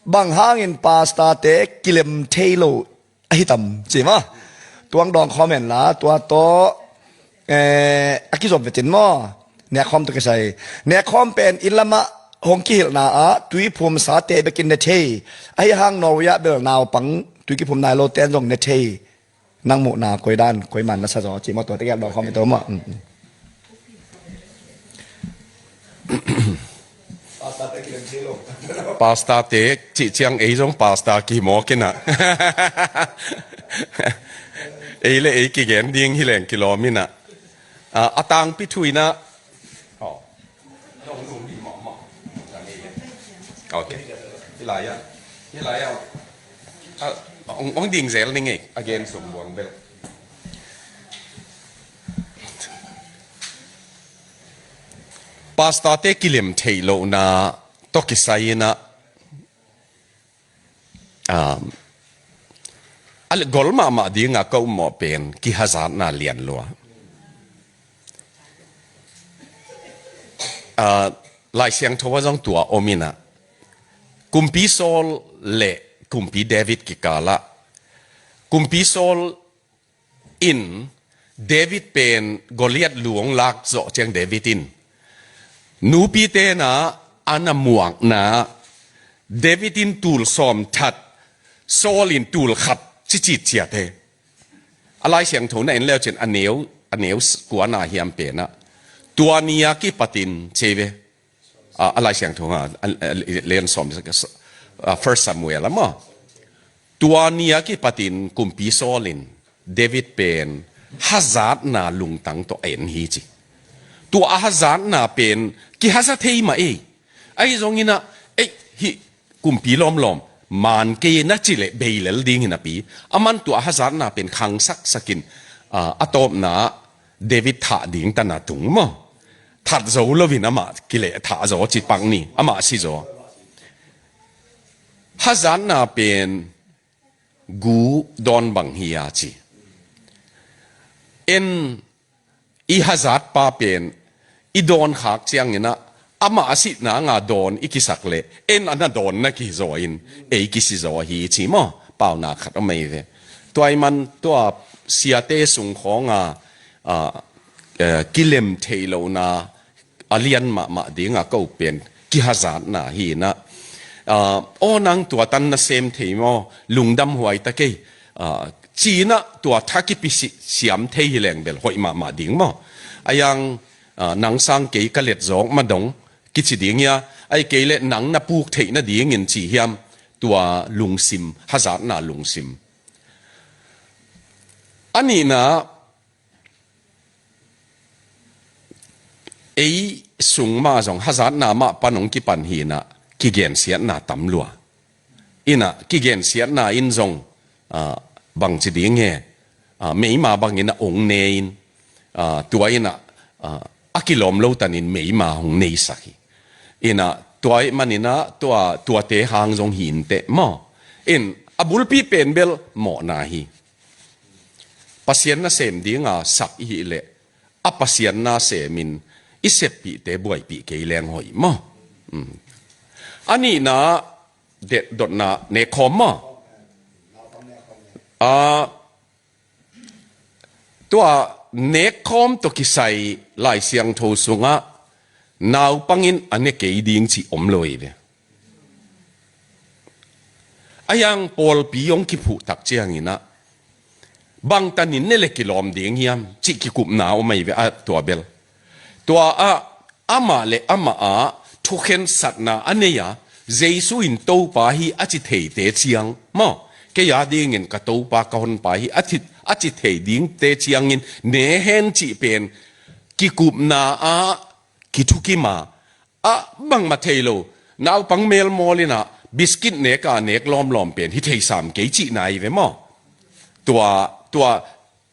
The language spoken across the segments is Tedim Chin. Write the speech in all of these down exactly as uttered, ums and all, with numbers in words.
Bang hangin pastor te kilem thei lo ahi tam ci maw? Tuang dawng khawm hen la, tua tawh, eh, a kizom vetin maw? Nekkhawm tawh kisai. Nekkhawm pen inn lamah hong kihilhna ah tuiphumsa te bekin ne thei. Ahi hang Norway ah bel naupang tui kiphum nai lo ten zong ne thei. Nang muhna koi dan, koi man na sa zaw ci maw, tua te kiang dawng khawm hi to maw? Mm, mm. Pastor te cih ciang ei zong pastor kimawk inah. Ei le ei kigen ding hi leng kilawm inah. Ah, a tangpi thu inah. Oh. Ok. Hi lai ah. Hi lai ah. Ah, ong, ong ding zel ning ei. Again, sum buang bel. Pastor te kilem theih lohna tawh kisai inah, um, a le gol mahmah dinga ka ummawh pen kihazatna lian lua. Ah, Lai Siangtho ah zong tua om inah, Kumpi Saul le Kumpi David kikalah, Kumpi Saul in David pen Goliath lu hong lak zawh ciang David in nupi tena a na muakna, David in tul sawm that, Saul in tul khat ci citciat hi. A Lai Siangtho na en leu cin a neu, a neu s-, kuana hiam penah, tua ni a kipatin ci ve. Ah, a Lai Siangtho ah, a, a, lian sawm, ah, First Samuel ah maw? Tua ni a kipatin Kumpi Saul in David pen hazatna lungtang tawh a en hi ci. Tua a hazatna pen kihaza thei mah ei. Ahi zong inah, ei, hih kumpi lawmlawm man kei na ci leh bei lel ding hi napi, aman tua a hazatna pen khangsaksak in, ah, a tawpna David thah ding tan a tung maw? That zo loin amah kileh thah zaw ci pak ni, amah si zaw. Hazatna pen gu dawn bang hi a ci. En i hazatpa pen i dawn khak ciang inah, amah a sihna nga dawn i kisak leh en a na dawn na kizaw in ei kisi zaw hi ci maw? Paunak khat om ei ve. Tua ahih man tua siate sung khawnga, ah, eh, kilem theih lohna a lian mahmah dinga ko pen kihazatna hi inah, ah, aw nang tua tan na sem thei maw, lungdam huai ta kei, ah, ci inah tua tha kipi si-, siam thei hi leng bel hoih mahmah ding maw? A yang, ah, nang sang kei ka let zawk ma dong kici ding hia, ahih kei leh nang na puk theih nadingin ci hiam, tua lungsim, hazatna lungsim. A nihna, ei sung mah zong hazatna mah pan hong kipan hi inah kigensiatna tam lua. Inah kigensiatna in zong, ah, bangci ding he, ah, meima bangin a ong ne in, ah, tua inah, ah, a kilawm lo tanin meima hong neisak hi. Inah tua ahih man inah tua, tuate hang zong hi inteh maw? In a bulpi pen bel mawhna hi. Pasian nasem dinga sap i hih leh a Pasian nasemin i seppihte buaipih kei leng hoih maw? Mm. A nihna, det-, dotna nekkhawm maw? Ah, tua nekkhawm tawh kisai Lai Siangtho sungah naupangin a ne kei ding cih om lo hi ve. A yang pawlpi hong kiphuh tak ciang inah bangtanin ne le kilawm ding hiam cih kikupna om ahi ve a tua bel. Tua ah amah le amah ah thukhensatna a nei a, Jesu in Topa hi a ci theite ciang maw, kei a dingin ka Topa ka Honpa hi a thi-, a ci thei dingte ciangin ne hen cih pen kikupna ah kithukim a, a bangmah thei lo, naupang melmawl inah biskit nek a nek lawmlawm pen hi thei sam kei cihna hi ve maw? Tua, tua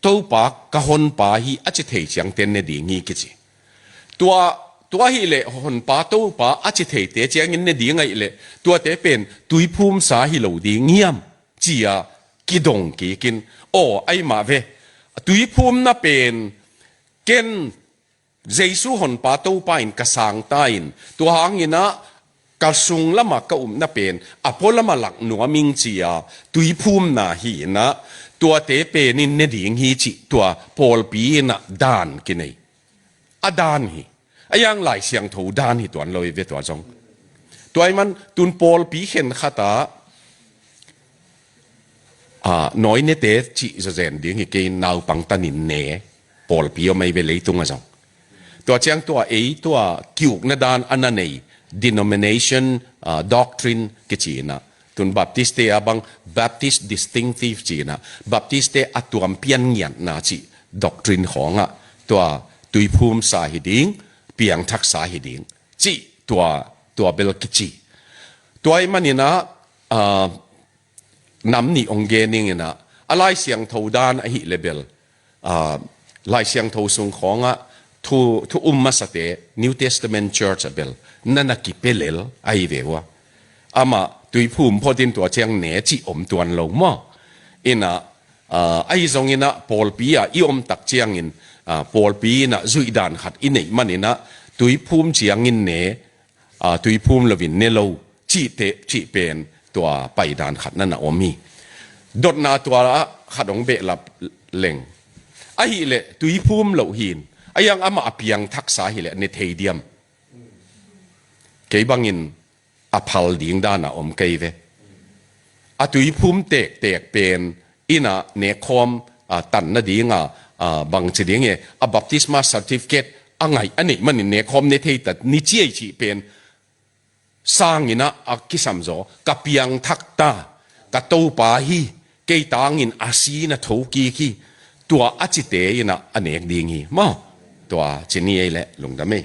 Topa ka Honpa hi a ci thei ciangten ne ding hi kici. Tua, tua hileh Honpa Topa a ci theite ciangin ne ding ahih leh tuate pen tuiphumsa hi lo ding hiam ci-a kidong kikin, aw, ahi mah ve. Tuiphumna pen ken Jesu Honpa Topa in ka sang ta in, tua hang inah ka sung lamah ka upna pen a pualamah lak nuam ing ci-a tuiphumna hi inah, tuate penin ne ding hi cih tua pawlpi inah dan kinei. A dan hi. A yang Lai Siangtho dan hi tuan lo i ve tua zong. Tua i man tun pawlpi khen khatah a, nawi nete cih zazen ding hi kei, naupang tanin ne pawlpi om ei ve leitung a zong. Tua ciang tua ei tua kiukna dan a na nei denomination, a, doctrine kici inah, tun Baptist te a bang Baptist distinctive ci inah, Baptist te a tuam pian ngiatna cih doctrine khawngah tua tuiphumsa hi ding, piangthaksa hi ding cih tua, tua bel kici. Tua i man inah, a, nam nih ong gen ning inah, a Lai Siangtho dan ahih leh bel, a, Lai Siangtho sung khawngah thu, thu um masate New Testament Church a bel na na kipia lel ahi ve ua. Amah tuiphum photin tua ciang ne cih om tuan lo maw? Inah, a, ahi zong inah pawlpi ah i om tak ciangin, a, pawlpi inah zuihdan khat i neih man inah tuiphum ciangin ne, a, tuiphum loin ne lo cihte, cih pen tua paidan khat na na om hi. Dotna tua ah khat ong behlap leng. Ahih leh tuiphum loh hin, a yang amah a piangthaksa hi leh ne thei diam? Kei bangin a phal ding dana om kei ve. A tuiphum tektek pen inah nekhawm, a, tan nadinga, a, bangci ding e, a baptisma certificate a ngaih a neih manin nekhawm ne thei ta ni ci ei cih pen sang inah a kisam zaw, ka piangthak ta, ka Topa hi, kei tangin a si na thokik hi, tua a cite inah a nek ding hi maw? Tua ci ni ei leh lungdam ei.